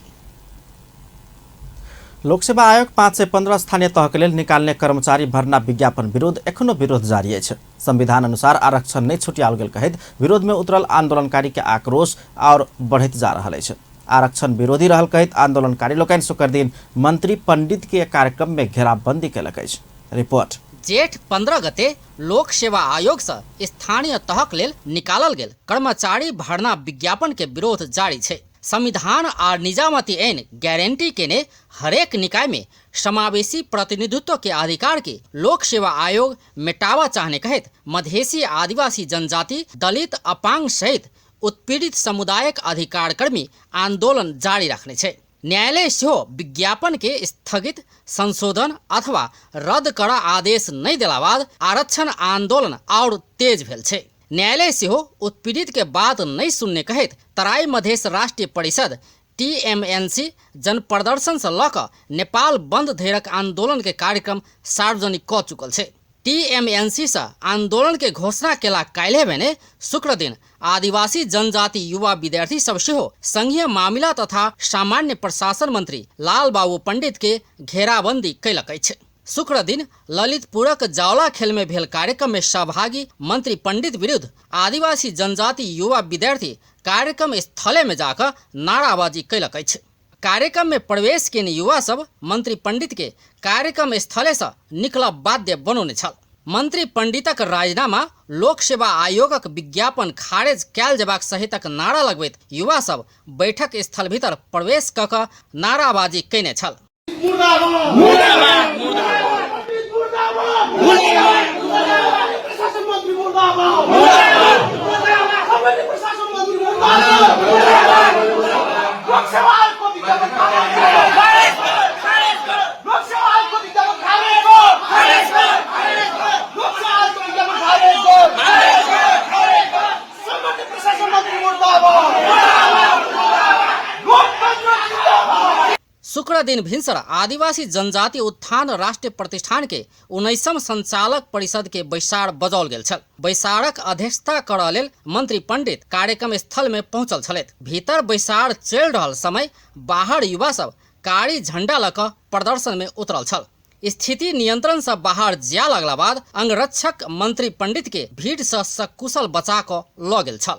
लोकसेवा आयोग 515 स्थानीय तहके लेल निकाल्ने कर्मचारी भर्ना विज्ञापन विरुद्ध एखनो विरोध जारी अछि। संविधान अनुसार आरक्षण नहि छुटियाओल गेल कहैत विरोध में उतरल आंदोलनकारी के आक्रोश और बढ़ैत जा रहल अछि। आरक्षण विरोधी रहल कहैत आंदोलनकारी लोकनि शुक्र दिन मंत्री पंडित के कार्यक्रम में घेराबंदी केलक अछि। रिपोर्ट। जेठ 15 गते लोक सेवा आयोग से स्थानीय तहक लेल निकालल गेल कर्मचारी भर्ना विज्ञापन के विरोध जारी छै। संविधान आ निजामती ऐन गारंटी केने हरेक निकाय में समावेशी प्रतिनिधित्व के अधिकार के लोक सेवा आयोग मेटावा चाहने कहत मधेसी आदिवासी जनजाति दलित अपांग सहित उत्पीड़ित समुदायक अधिकार कर्मी आंदोलन जारी रखने छै। न्यायालय सेहो विज्ञापन के स्थगित संशोधन अथवा रद्द कर आदेश नहीं देला बाद आरक्षण आंदोलन और तेज भेल छै। न्यायालय सेहो उत्पीड़ित के बात नहीं सुनने कहैत तराई मधेश राष्ट्रीय परिषद टीएमएनसी जन प्रदर्शन से लऽ कऽ नेपाल बंद धैरक आंदोलन के कार्यक्रम सार्वजनिक कऽ चुकल छै। टीएमएनसी से आंदोलन के घोषणा केला काल्हि भेने शुक्र दिन आदिवासी जनजाति युवा विद्यार्थी सब सेहो संघीय मामिला तथा सामान्य प्रशासन मंत्री लाल बाबू पंडित के घेराबंदी कयलक अछि। शुक्र दिन ललितपुरक जावला खेल में भेल कार्यक्रम में सहभागी मंत्री पंडित विरुद्ध आदिवासी जनजाति युवा विद्यार्थी कार्यक्रम स्थले में जाकर नाराबाजी कैलक अछि। कार्यक्रम में प्रवेश केने युवा सब मंत्री पंडित के कार्यक्रम स्थले से निकलब बाध्य बनौने छल। मंत्री पंडितक राजीनामा, लोक सेवा आयोगक विज्ञापन खारिज कयल जेबाक सहितक नारा लगबैत युवा सब बैठक स्थल भीतर प्रवेश क क नाराबाजी कयने छल। शुक्र दिन भिनसर आदिवासी जनजाति उत्थान राष्ट्रिय प्रतिष्ठान के 19म संचालक परिषद के बैसार बजाओल गेल छल। बैसारक अध्यक्षता करऽ लेल मंत्री पंडित कार्यक्रम स्थल में पहुंचल छलथि। भीतर बैसार चलि रहल समय बाहर युवा सब कारी झंडा लऽ कऽ प्रदर्शन में उतरल छल। स्थिति नियंत्रण से बाहर जाय लगला बाद अंगरक्षक मंत्री पंडित के भीड़ से सकुशल बचा कऽ लऽ गेल छल।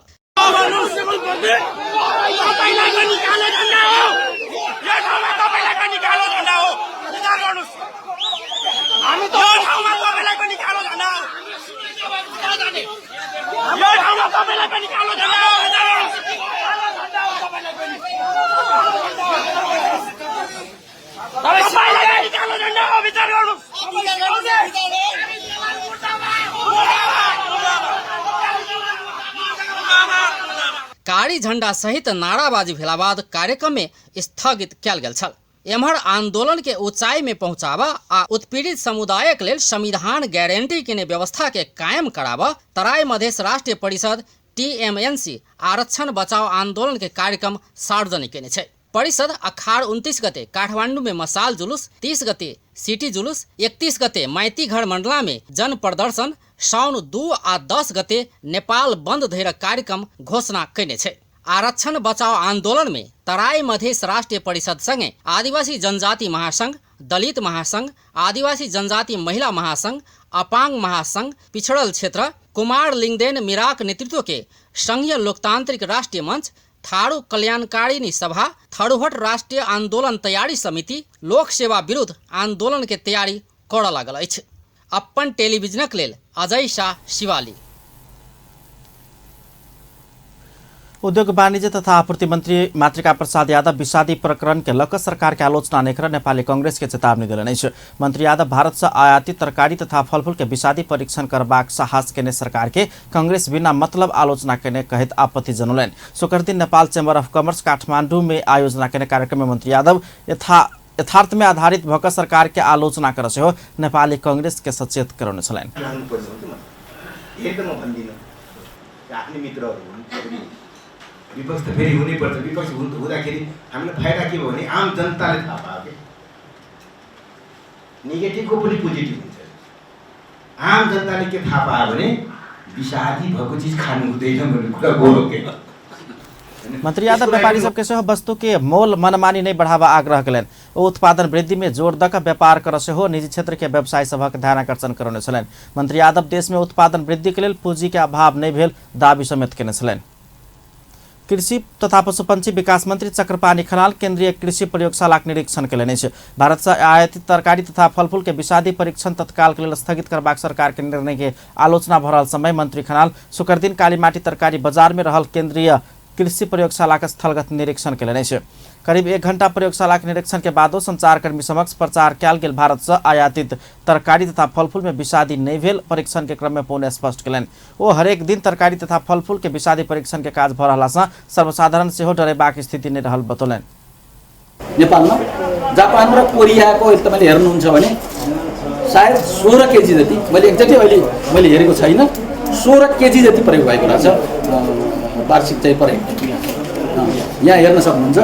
कारी झंडा सहित नाराबाजी भेला बाद कार्यक्रम में स्थगित कयल गेल छल। एम्हर आंदोलन के ऊंचाई में पहुंचाबा आ उत्पीड़ित समुदायक लेल संविधान गारंटी केने व्यवस्था के कायम कराबा तराई मधेश राष्ट्रीय परिषद टीएमएनसी आरक्षण बचाओ आंदोलन के कार्यक्रम सार्वजनिक केने छै। परिषद अखाड़ 29 गते काठमांडू में मसाल जुलूस, 30 गते सिटी जुलूस, 31 गते माइतीघर मंडला में जन प्रदर्शन, साउन 2 आ 10 गते नेपाल बंद धरि कार्यक्रम घोषणा कयने छै। आरक्षण बचाओ आंदोलन में तराई मधेश राष्ट्रीय परिषद संगे आदिवासी जनजाति महासंघ, दलित महासंघ, आदिवासी जनजाति महिला महासंघ, अपांग महासंघ, पिछड़ल क्षेत्र, कुमार लिंगदेन मिराक नेतृत्व के संघीय लोकतांत्रिक राष्ट्रीय मंच, थारू कल्याणकारिणी सभा, थरुहट राष्ट्रीय आंदोलन तैयारी समिति लोक सेवा विरुद्ध आंदोलन के तैयारी करऽ लागल अछि। अपन टेलीविजनक लेल अजय शाह, शिवाली। उद्योग वाणिज्य तथा आपूर्ति मंत्री मातृका प्रसाद यादव विषादी प्रकरण के लक सरकार के आलोचना नहीं कर नेपाली कांग्रेस के चेतावनी देलनि अछि। मंत्री यादव भारत से आयातित तरकारी तथा फलफूल के विषादी परीक्षण करबाक साहस केने सरकार के कांग्रेस बिना मतलब आलोचना केने कहैत आपत्ति जनौलनि। शुक्र दिन Nepal chamber of commerce Kathmandu में आयोजना केने कार्यक्रम में मंत्री यादव यथार्थ में आधारित भक सरकार के आलोचना कर सेहो नेपाली कांग्रेस के सचेत करौने छलनि। विपक्ष त फेरि हुनैपर्छ। विपक्ष हुँदाखेरि हामीलाई फाइदा के भयो भने आम जनताले थाहा पायो कि नेगेटिभको पनि पोजिटिभ हुन्छ। आम जनताले के थाहा पायो भने विषादी भएको चिज खानु हुँदैन भन्ने कुरा गयो के। मंत्री यादव व्यापारी सबके सेहो वस्तु के मोल मनमानी नहीं बढ़ावा आग्रह कयलनि। ओ उत्पादन वृद्धि में जोर दऽ कऽ व्यापार कर सेहो निजी क्षेत्र के व्यवसायी सभक ध्यानाकर्षण करौने छलनि। मंत्री यादव देश में उत्पादन वृद्धि के लेल पूंजी के अभाव नहीं भेल दावी समेत केने छलनि। कृषि तथा पशुपक्षी विकास मंत्री चक्रपाणी खनाल केंद्रीय कृषि प्रयोगशालाक निरीक्षण कयलनि अछि। भारत से आयातित तरकारी तथा फलफूल के विषादी परीक्षण तत्काल के लेल स्थगित करबाक सरकार के निर्णय के आलोचना भऽ रहल समय मंत्री खनाल शुक्र दिन कालीमाटी तरकारी बाजार में रहल केंद्रीय कृषि प्रयोगशालाक स्थलगत निरीक्षण कयलनि अछि। करीब 1 घंटा प्रयोगशालाक निरीक्षण के बादो संचारकर्मी समक्ष प्रचार कयल गेल भारत से आयातित तरकारी तथा फलफूल में विषादी नहीं भेल परीक्षण के क्रम में पौने स्पष्ट कयलनि। ओ हरेक दिन तरकारी तथा फलफूल के विषादी परीक्षण के काज भऽ रहला सँ सर्वसाधारण सेहो डरेबाक स्थिति नहि रहल बतौलनि। नेपालमा जापान र कोरियाको अहिले तपाईँले हेर्नुहुन्छ भने सायद 16 केजी जति, मैले एक्ज्याक्टली अहिले मैले हेरेको छैन, 16 केजी जति प्रयोग भएको रहेछ वार्षिक चाहिँ पर हेक्टर। यहाँ हेर्न सक्नुहुन्छ,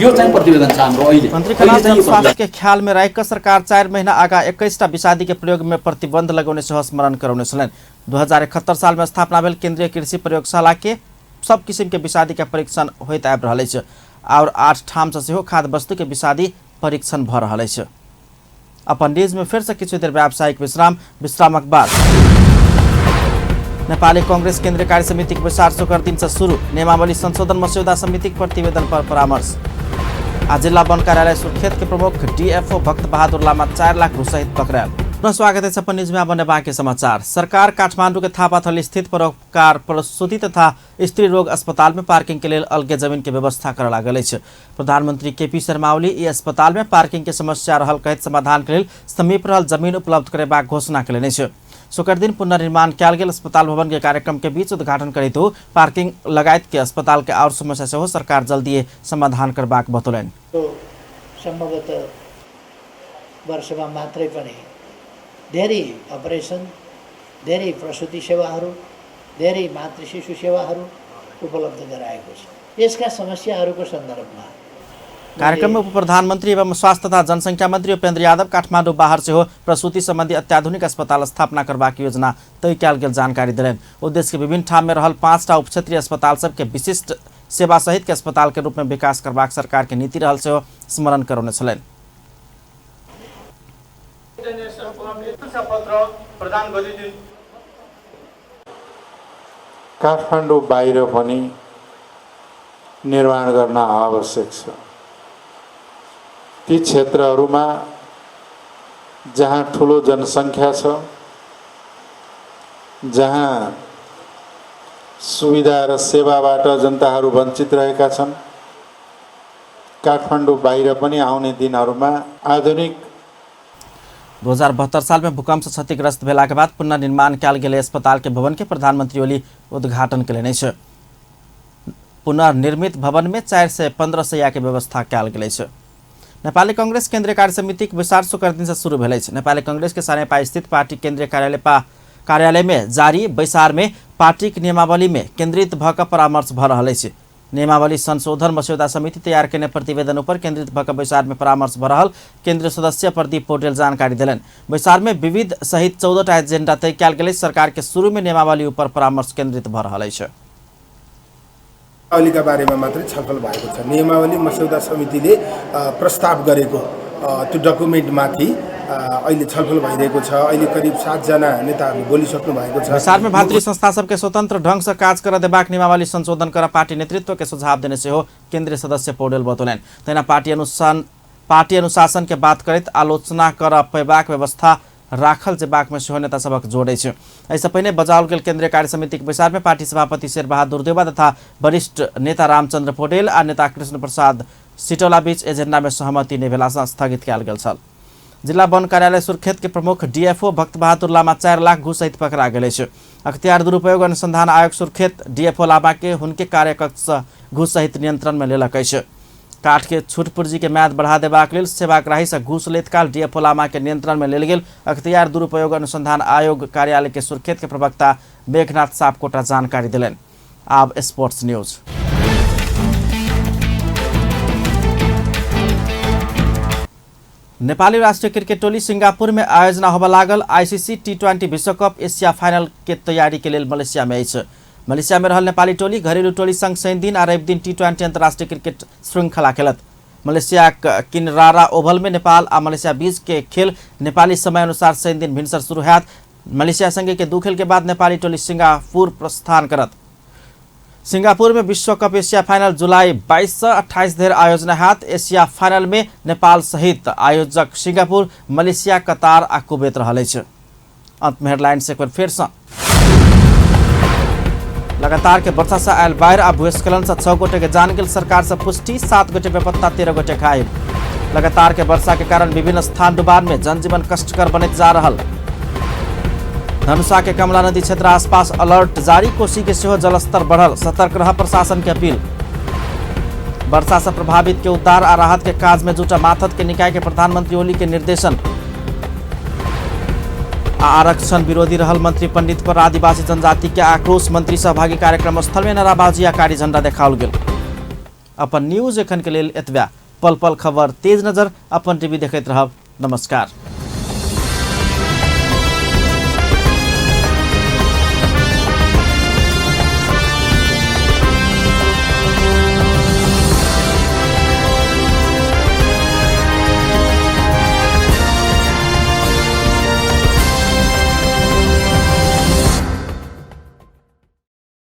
यो चाहिँ प्रतिवेदन छ हाम्रो अहिले। मंत्री खनाल जनस्वास्थ्य के ख्याल में राखि सरकार 4 महीना आगा 21टा विषादी के प्रयोग में प्रतिबंध लगौने सेहो स्मरण करौने छलनि। 2071 साल में स्थापना भेल केंद्रीय कृषि प्रयोगशाला के सब किसिम के विषादी के परीक्षण होइत आबि रहल अछि और 8 ठाम से सेहो खाद्य वस्तु के विषादी परीक्षण भऽ रहल अछि। अपन न्यूज में फिर से किछु देर व्यावसायिक विश्राम। विश्रामक बाद नेपाली कांग्रेस केन्द्रीय कार्य समिति के बैसार शुक्र दिन से शुरू। नियमावली संशोधन मस्यौदा समिति के प्रतिवेदन पर परामर्श। आ जिला वन कार्यालय सुर्खेत के प्रमुख डीएफओ भक्त बहादुर लामा 4 लाख सहित पकड़ायल। पुनः स्वागत है अपन न्यूज में। अब बाँकी समाचार। सरकार काठमांडू के थापाथली स्थित परोपकार प्रसूति तथा स्त्री रोग अस्पताल में पार्किंग के लेल अलगे जमीन के व्यवस्था कर लागल अछि। प्रधानमंत्री केपी शर्मा ओली ई अस्पताल में पार्किंग के समस्या रहल कहैत समाधान के लेल समीप रहल जमीन उपलब्ध करेबाक घोषणा कयलनि अछि। शुक्र दिन पुनर्निर्माण कयल गेल अस्पताल भवन के कार्यक्रम के बीच उद्घाटन करैत ओ पार्किंग लगायत के अस्पताल के और समस्या सेहो सरकार जल्दी समाधान करबाक बतौलनि। सम्भवतः वर्षमा मात्रै पनि धेरै अपरेसन, धेरै प्रसूति सेवाहरू, धेरै मातृ शिशु सेवाहरू उपलब्ध गराएको छ। यसका समस्याहरूको सन्दर्भमा कार्यक्रम में उप प्रधानमंत्री एवं स्वास्थ्य तथा जनसंख्या मंत्री उपेंद्र यादव काठमांडू बाहर सेहो प्रसूति संबंधी अत्याधुनिक अस्पताल स्थापना करबाक योजना तय कयल गेल जानकारी देलनि। उद्देश्य के विभिन्न ठाम में रहल 5टा उपक्षेत्रीय अस्पताल सबके विशिष्ट सेवा सहित के अस्पताल के रूप में विकास करबाक सरकार के नीति रहल सेहो स्मरण करौने छलनि। काठमाडौँ बाहिर पनि निर्माण गर्न आवश्यक छ। ती क्षेत्रहरूमा जहाँ ठुलो जनसङ्ख्या छ, जहाँ सुविधा र सेवाबाट जनताहरू वञ्चित रहेका छन्, काठमाडौँ बाहिर पनि आउने दिनहरूमा आधुनिक 2072 साल में भूकंप से क्षतिग्रस्त भेला के बाद पुनर्निर्माण कयल गेल अस्पताल के भवन के प्रधानमंत्री ओली उद्घाटन कयलनि अछि। पुनर्निर्मित भवन में 415 शैया के व्यवस्था कयल गेल अछि। नेपाली कांग्रेस केन्द्रीय कार्य समिति के बैसार शुक्र दिन से शुरू भेल अछि। नेपाली कांग्रेस के सानेपा स्थित पार्टी केन्द्रीय कार्यालय में जारी बैसार में पार्टी के नियमावली में केंद्रित भ क परामर्श भ रहल अछि। नियमावली संशोधन मस्यौदा समिति तैयार केने प्रतिवेदन ऊपर केंद्रित भ क बैसार में परामर्श भ रहल केंद्रीय सदस्य प्रदीप पौडेल जानकारी देलनि। बैसार में विविध सहित 14टा एजेंडा तय कयल गेल। सरकार के शुरू में नियमावली ऊपर परामर्श केंद्रित भ रहल अछि। नियमावलीका बारेमा मात्रै छलफल भएको छ। नियमावली मस्यौदा समितिले प्रस्ताव गरेको त्यो डकुमेन्टमाथि अहिले छलफल भइरहेको छ। अहिले करिब 7 जना नेताहरूले बोलिसक्नु भएको छ। बैसार में भातृ संस्था सबके स्वतंत्र ढंग से काज कर देबाक नियमावली संशोधन कर पार्टी नेतृत्व के सुझाव देने सेहो केंद्रीय सदस्य पौडेल बतौलनि। तहिना पार्टी अनुशासन के बात करैत आलोचना कर पेबाक व्यवस्था राखल जेबाक में सेहो नेता सभक जोड़ अछि। एहिसँ पहिने बजाओल गेल केंद्रीय कार्य समिति के बैसार में पार्टी सभापति शेरबहादुर देउवा तथा वरिष्ठ नेता रामचंद्र पौडेल आ नेता कृष्ण प्रसाद सिटौला बीच एजेंडा में सहमति नहि भेला सँ स्थगित कयल गेल छल। जिला वन कार्यालय सुर्खेत के प्रमुख डीएफओ भक्त बहादुर लामा 4 लाख घूस सहित पकड़ा गेल अछि। अख्तियार दुरुपयोग अनुसंधान आयोग सुर्खेत डीएफओ लामा के हुनके कार्यकक्ष सँ घूस सहित नियंत्रण में लेलक अछि। काठ के छूट पूर्जी के म्याद बढ़ा देबाक लेल सेवाग्राही से घूस लैत काल डीएफओ लामा के नियंत्रण में लेल गेल अख्तियार दुरुपयोग अनुसंधान आयोग कार्यालय के सुर्खेत के प्रवक्ता मेघनाथ सापकोटा जानकारी देलनि। आब स्पोर्ट्स न्यूज। नेपाली राष्ट्रीय क्रिकेट टोली सिंगापुर में आयोजना होबय लागल आईसीसी टी20 विश्वकप एशिया फाइनल के तैयारी के लेल मलेशिया में अछि। मलेशिया में रहल नेपाली टोली घरेलू टोली संग शनि दिन आ रवि दिन टी20 अंतर्राष्ट्रीय क्रिकेट श्रृंखला खेलत। मलेशिया किनरारा ओवल में नेपाल आ मलेशिया बीच के खेल नेपाली समय अनुसार शनि दिन भिनसर शुरू होयत। मलेशिया संगे के 2 खेल के बाद नेपाली टोली सिंगापुर प्रस्थान करत। सिंगापुर में विश्व कप एशिया फाइनल जुलाई 22 से 28 धरि आयोजना होयत। एशिया फाइनल में नेपाल सहित आयोजक सिंगापुर, मलेशिया, कतार आ कुवैत रहल अछि। अंत में हेडलाइंस एक बेर फेर सँ। लगातार के वर्षा से आयल बाढ़ि आ भूस्खलन से 6 गोटे के जान गेल, सरकार से पुष्टि, 7 गोटे बेपत्ता, 13 गोटे घायल। लगातार के वर्षा के कारण विभिन्न स्थान डुबान में जनजीवन कष्टकर बनैत जा रहल। धनुषा के कमला नदी क्षेत्र आसपास अलर्ट जारी, कोसी के सेहो जलस्तर बढ़ल, सतर्क रह प्रशासन के अपील। वर्षा से प्रभावित के उद्धार आ राहत के काज में जुटा माथत के निकाय के प्रधानमंत्री ओली के निर्देशन। आरक्षण विरोधी रहल मंत्री पंडित पर आदिवासी जनजाति के आक्रोश, मंत्री सहभागी कार्यक्रम स्थल में नाराबाजी आ कारी झंडा देखाओल गेल। अपन न्यूज एखन के लेल एतबा। पल पल खबर तेज नजर अपन टीवी देखैत रहब। नमस्कार।